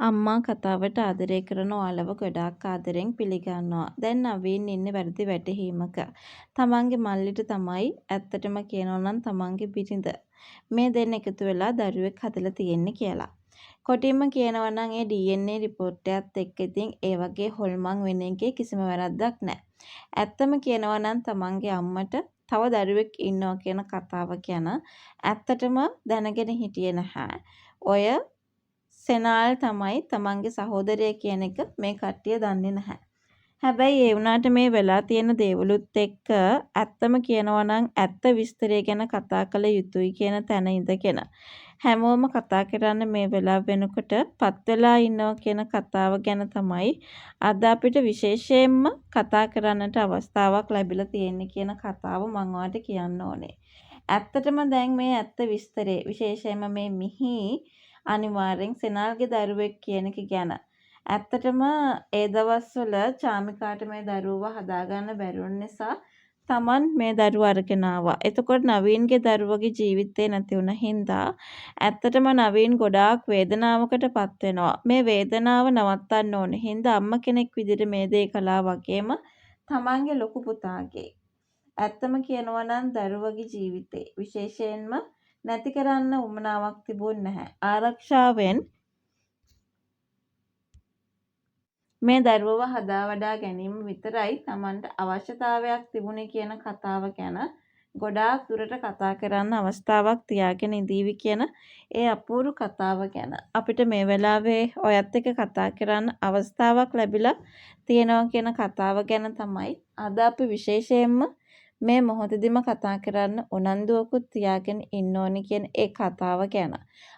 අම්මා කතාවට ආදරය කරන ඔයාලව ගොඩාක් ආදරෙන් පිළිගන්නවා. දැන් නවීන් ඉන්නේ වැරදි වැටහීමක. තමන්ගේ මල්ලිට තමයි ඇත්තටම කියනවා නම් තමන්ගේ බිරිඳ මේ දෙන්න එකතු වෙලා දරුවෙක් හදලා තියෙන්නේ කියලා. කොටින්ම කියනවා නම් ඒ DNA report එකත් එක්ක ඉතින් ඒ වගේ හොල්මන් වෙන එකේ කිසිම වැරද්දක් නෑ. ඇත්තම කියනවා නම් තමන්ගේ අම්මට තව දරුවෙක් ඉන්නවා කියන කතාව ගැන ඇත්තටම දැනගෙන හිටියේ නැහැ. ඔය සෙනාල් තමයි තමන්ගේ සහෝදරය කියන එක මේ කට්ටිය දන්නේ නැහැ. හැබැයි ඒ වුණාට මේ වෙලා තියෙන දේවලුත් එක්ක ඇත්තම කියනවා නම් ඇත්ත විස්තරය ගැන කතා කළ යුතුයි කියන තැන ඉඳගෙන හැමෝම කතා කරන්න මේ වෙලාව වෙනකොට පත් වෙලා ඉන්නවා කියන කතාව ගැන තමයි අද අපිට විශේෂයෙන්ම කතා කරන්නට අවස්ථාවක් ලැබිලා තියෙන්නේ කියන කතාව මං ඔයාලට කියන්න ඕනේ. ඇත්තටම දැන් මේ ඇත්ත විස්තරේ විශේෂයෙන්ම මේ මිහි අනිවාර්යෙන් සෙනාල්ගේ දරුවෙක් කියන එක ගැන ඇත්තටම ඒ දවස්වල චාමිකාට මේ දරුවව හදාගන්න බැරි වුණ නිසා තමන් මේ දරුවා අරගෙන ආවා. එතකොට නවීන්ගේ දරුවගේ ජීවිතේ නැති වුණ හින්දා ඇත්තටම නවීන් ගොඩාක් වේදනාවකට පත් වෙනවා. මේ වේදනාව නවත්තන්න ඕන හින්දා අම්මා කෙනෙක් විදිහට මේ දේ කළා වගේම තමන්ගේ ලොකු පුතාගේ ඇත්තම කියනවා නම් දරුවගේ ජීවිතේ විශේෂයෙන්ම නැති කරන්න උවමනාවක් තිබුණ නැහැ. ආරක්ෂාවෙන් මේ දරුවව හදා වඩා ගැනීම විතරයි තමන්ට අවශ්‍යතාවයක් තිබුණේ කියන කතාව ගැන ගොඩාක් දුරට කතා කරන්න අවස්ථාවක් තියාගෙන ඉඳීවි කියන ඒ අපූරු කතාව ගැන අපිට මේ වෙලාවේ ඔයත් එක්ක කතා කරන්න අවස්ථාවක් ලැබිලා තියෙනවා කියන කතාව ගැන තමයි අද අපි විශේෂයෙන්ම මේ මොහොතේදිම කතා කරන්න උනන්දුවකුත් තියාගෙන ඉන්න ඕනි කියන ඒ කතාව ගැන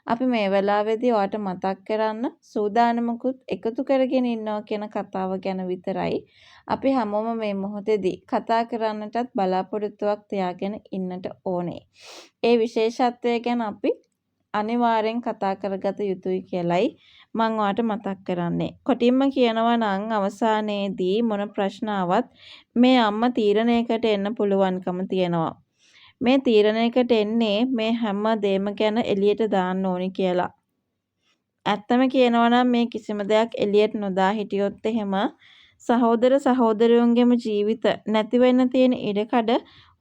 අපි මේ වෙලාවේදී ඔයාට මතක් කරන්න සූදානමකුත් එකතු කරගෙන ඉන්නවා කියන කතාව ගැන විතරයි අපි හැමෝම මේ මොහොතේදී කතා කරන්නටත් බලාපොරොත්තුවක් තියාගෙන ඉන්නට ඕනේ. ඒ විශේෂත්වය ගැන අපි අනිවාර්යෙන් කතා කරගත යුතුයි කියලයි මං ඔයාට මතක් කරන්නේ. කොටින්ම කියනවා නම් අවසානයේදී මොන ප්‍රශ්න ආවත් මේ අම්මා තීරණයකට එන්න පුළුවන්කම තියෙනවා. මේ තීරණයකට එන්නේ මේ හැම දේම ගැන එළියට දාන්න ඕනි කියලා. ඇත්තම කියනවා නම් මේ කිසිම දෙයක් එළියට නොදා හිටියොත් එහෙම සහෝදර සහෝදරියන්ගේම ජීවිත නැති වෙන්න තියෙන ඉඩකඩ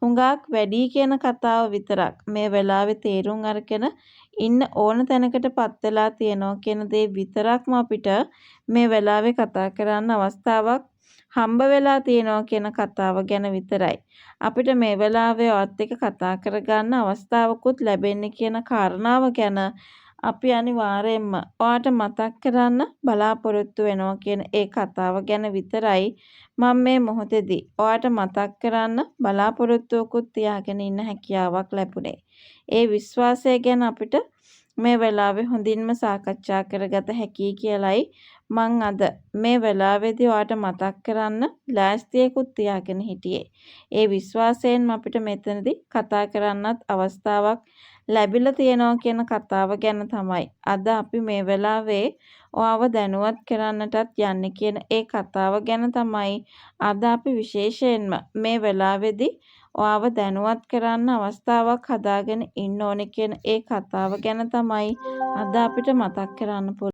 හුඟක් වැඩියි කියන කතාව විතරක් මේ වෙලාවේ තේරුම් අරගෙන ඉන්න ඕන තැනකට පත් වෙලා තියෙනවා කියන දේ විතරක්ම අපිට මේ වෙලාවේ කතා කරන්න අවස්ථාවක් හම්බ වෙලා තියෙනවා කියන කතාව ගැන විතරයි අපිට මේ වෙලාවේ ඔයත් එක්ක කතා කරගන්න අවස්ථාවකුත් ලැබෙන්නේ කියන කාරණාව ගැන අපි අනිවාර්යෙන්ම ඔයාට මතක් කරන්න බලාපොරොත්තු වෙනවා කියන ඒ කතාව ගැන විතරයි මම මේ මොහොතේදී ඔයාට මතක් කරන්න බලාපොරොත්තුවකුත් තියාගෙන ඉන්න හැකියාවක් ලැබුණේ. ඒ විශ්වාසය ගැන අපිට මේ වෙලාවේ හොඳින්ම සාකච්ඡා කරගත හැකියි කියලයි මං අද මේ වෙලාවේදී ඔයාට මතක් කරන්න ලෑස්තියකුත් තියාගෙන හිටියේ. ඒ විශ්වාසයෙන්ම අපිට මෙතනදී කතා කරන්නත් අවස්ථාවක් ලැබිලා තියෙනවා කියන කතාව ගැන තමයි අද අපි මේ වෙලාවේ ඔයාව දැනුවත් කරන්නටත් යන්නේ කියන ඒ කතාව ගැන තමයි අද අපි විශේෂයෙන්ම මේ වෙලාවේදී ඔයාව දැනුවත් කරන්න අවස්ථාවක් හදාගෙන ඉන්න ඕනේ කියන ඒ කතාව ගැන තමයි අද අපිට මතක් කරන්න පුළුවන්.